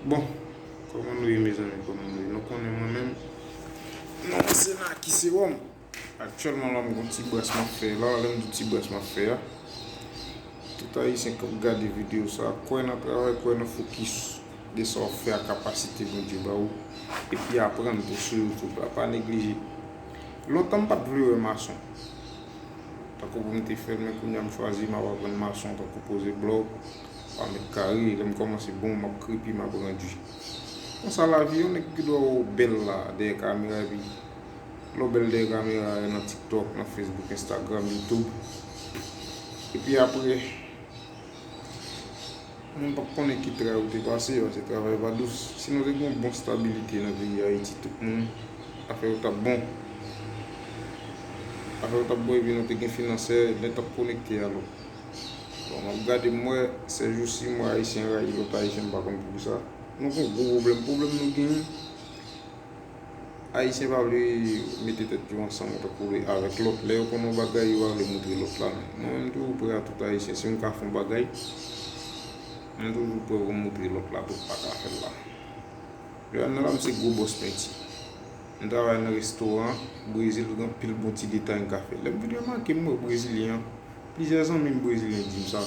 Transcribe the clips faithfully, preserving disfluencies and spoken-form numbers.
Bon, kòman nou ye, mezanmi? Kòman nou ye? Nou konnen mwen menm, non, se Naki Sewòm. Aktyèlman la, m gon ti brès m ap fè la. Lè m di ti brès m ap fè a, tout Ayisyen k ap gade videyo sa, kwè nan travay, kwè nan fokis de sa w ap fè a, kapasite Bondye ba ou, epi aprann tou sou YouTube la, pa neglije. Lontan m pa t vle wè mason. Tankou pou m te fè l, men kounye a m chwazi, m ap aprann mason, tankou poze blòk, pa met kare. Lè m kòmanse bon, m ap krepi, m ap randui. Konsa lavi, yon nèg ki dwe wè w bèl la, dèyè kamera, epi lè w bèl dèyè kamera, nan TikTok, nan Facebook, Instagram, YouTube. Epi apre, moun p ap konnen ki tray ou te pase, paske travay pa dous. Si nou te gen yon bon stabilite nan peyi Ayiti, tout moun, afè yo t ap bon. Afè yo t ap bon, epi nou te gen finansè, nèt ap konekte alò. Bon, m ap gade, m wè, sèjousi, m wè Ayisyen rayi lòt Ayisyen, m pa konn poukisa. Nou gen yon gwo pwoblèm. Pwoblèm nou genyen, Ayisyen pa vle mete tèt yo ansanm tankou avèk lòt. Lè yo konn yon bagay, yo pa vle moutre lòt la. Men mwen menm, m toujou prè a tout Ayisyen. Si m ka fè yon bagay, m toujou prè pou m moutre lòt la tou pa ka fè l la. Jodi a la, m se gwo bòs penti. M travay nan restoran Brezil, gen anpil bon ti detay m ka fè. Lè m vin remake, m wè Brezilyen an, plizyè zanmi m brezilyen di m sa.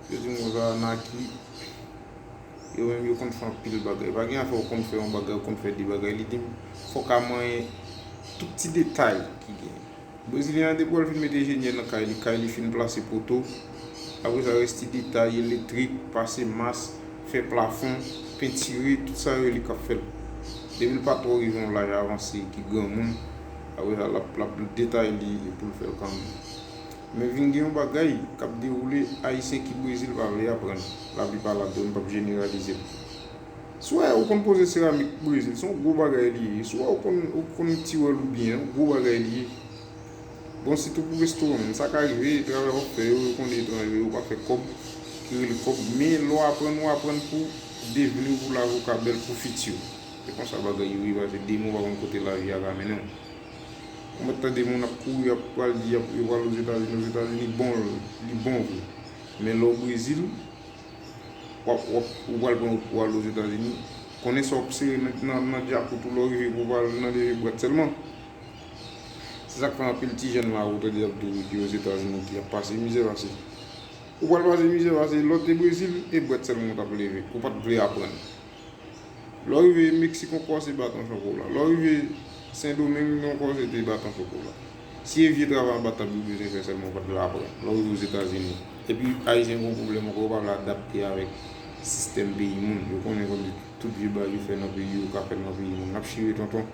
Yo di m konsa, Naki, yo menm yo konn fè anpil bagay. Pa gen afè ou konn fè yon bagay, ou konn fè de bagay. Li di m, fò w ka manyen tout ti detay ki gen. Brezilyen an, depi w al fin mete jenyè nan kay li, kay li fin plase poto, apre sa, rès ti detay, elektrik, pase mas, fè plafon, pentire, tout sa yo li k ap fè l. Depi l pa twò rive yon laj avanse ki granmoun, apre sa, l ap, l ap detay li pou l fè l kanmenm. Men vin gen yon bagay k ap dewoule, Ayisyen ki Brezil pa vle aprann. Laplipa ladan yo, m p ap jeneralize l. Si w wè ou konn poze seramik Brezil, se yon gwo bagay li ye. Si w wè ou konn, ou konn tiwèl ou byen, yon gwo bagay li ye. Bon, sitou pou restoran menm, sa ka rive, travay w ap fè yo, yo konn etranje, yo pa fè kòb, ki rele kòb. Men lè w aprann, ou aprann pou devni w, pou lavi w ka bèl pou fiti w. Se konsa bagay yo ye, paske demen w pa konn kote lavi a ka mennen w. Ou mèt tande moun ap kouri, ap pral di, ap, yo pral Ozetazini, Ozetazini bon, li bon vre. Men lè w Brezil, w ap, w ap, ou pral pran wout pou w al Ozetazini, konnen sa w ap sere nan, nan, nan djakout ou lè w rive pou w pral nan leve bwèt sèlman. Se sa k fè anpil ti jèn la ou tande y ap di w ki Ozetazini ki ap pase mizè, paske ou pral pase mizè, paske lè w te Brezil, e bwèt sèlman w t ap leve, ou pa t vle aprann. Lè w rive Meksik ankò, se baton chokola. Lè w rive Sendomeng ankò, se te baton chokola. Si e vye travay anba tab yo bezwen fè sèlman, ou pa t vle aprann. Lè w rive Ozetazini. Epi, Ayisyen gen yon pwoblèm ankò, yo pa vle adapte avèk sistèm peyi moun. Yo konnen kòmsi tout vye bagay yo fè nan peyi yo, yo ka fè l nan peyi moun. N ap chire tonton.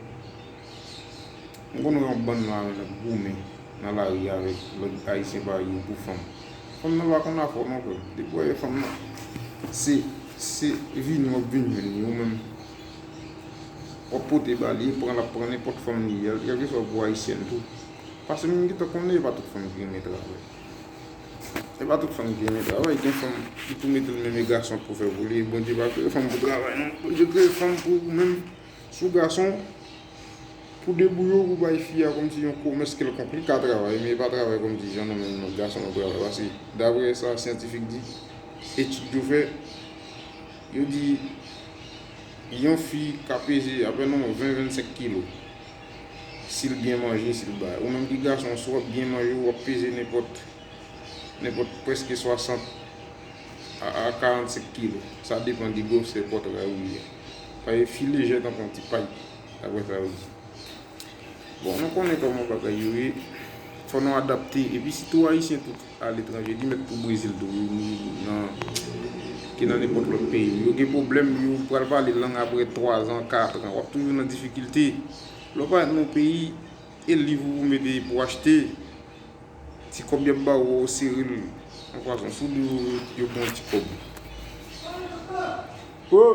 M konn wè yon bann la menm ap goumen nan lari avèk lòt Ayisyen parèy yo pou fanm. Fanm nan pa konn afè w non, frè m. Depi w wè fanm nan, se, se vini w ap vin jwenn li, ou menm. W ap pote ba li, e pran l ap pran nenpòt fanm li ye, kèlkeswa pou ayisyèn tou. Paske m gentan konnen e pa tout fanm ki renmen travay. E pa tout fanm ki renmen travay, gen fanm ki tou mete l menm e gason pou fè pou li, Bondye pa kreye fanm pou travay non. Bondye kreye fanm pou ou menm, si w gason, pou debouye w, pou bay fi a kòmsi yon komès kèlkonk. Li ka travay, men e pa travay kòmsi jan nou menm nou gason nou travay. Paske, daprè sa syantifik di, etid yo fè, yo di yon fi ka peze apèn yon ven, vennsenk kilo. Si l byen manje, si l bay. Ou menm ki gason, si w ap byen manje, w ap peze nenpòt, nenpòt prèske swasant a, a karannsenk kilo. Sa depann de gwosè pòtray ou ye. Paske fi lejè tankou yon ti pay, daprè sa yo di. Bon, nou konnen kòman bagay yo ye. Fò nou adapte. Epi sitou Ayisyen tout aletranje, li mèt pou Brezil tou, yo, yo, nan, ki nan nenpòt lòt peyi. Yo gen pwoblèm, yo pral pale lang apre twa zan, kat an. W ap toujou nan difikilte. Lè w parèt nan yon peyi, e liv ou pou mete pou achte, ti kòb y ap ba ou, ou sere l yon fason. Si w di yo, yo ba w ti kòb. Oh!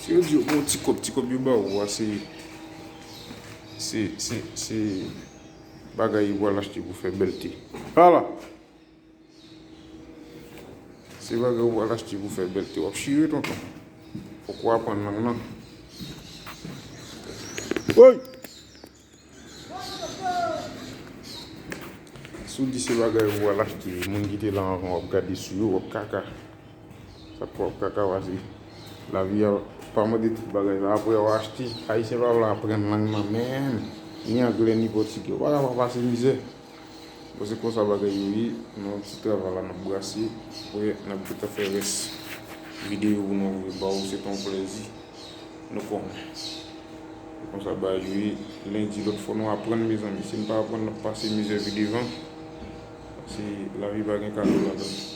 Si yo di yo ba w ti kòb, ti kòb yo ba ou a, se, se, se, se bagay ou pral achte pou fè bèlte. Ala! Se bagay ou pral achte pou fè bèlte. W ap chire, tonton. Fòk ou aprann lang nan. Woy! Si w di se bagay ou pral achte, moun ki te la anvan w ap gade sou yo, w ap kaka. Sa k fè w ap kaka pase. Lavi a pa mande tout bagay la. Apre w achte. Ayisyen pa vle aprann lang nan menm. Ni anglè, ni pòtigè. Ou pa ka pa pase mizè. Bon, se konsa bagay yo ye. Nan ti travay la, n ap brase. Apre, n ap gentan fè rès videyo pou nou voye ba w. Se te yon plèzi. Nou konnen. Se konsa bagay yo ye. Lendi, lòt fò nou aprann, mezanmi. Si n pa aprann, n ap pase mizè pi devan. Paske lavi pa gen kado ladan.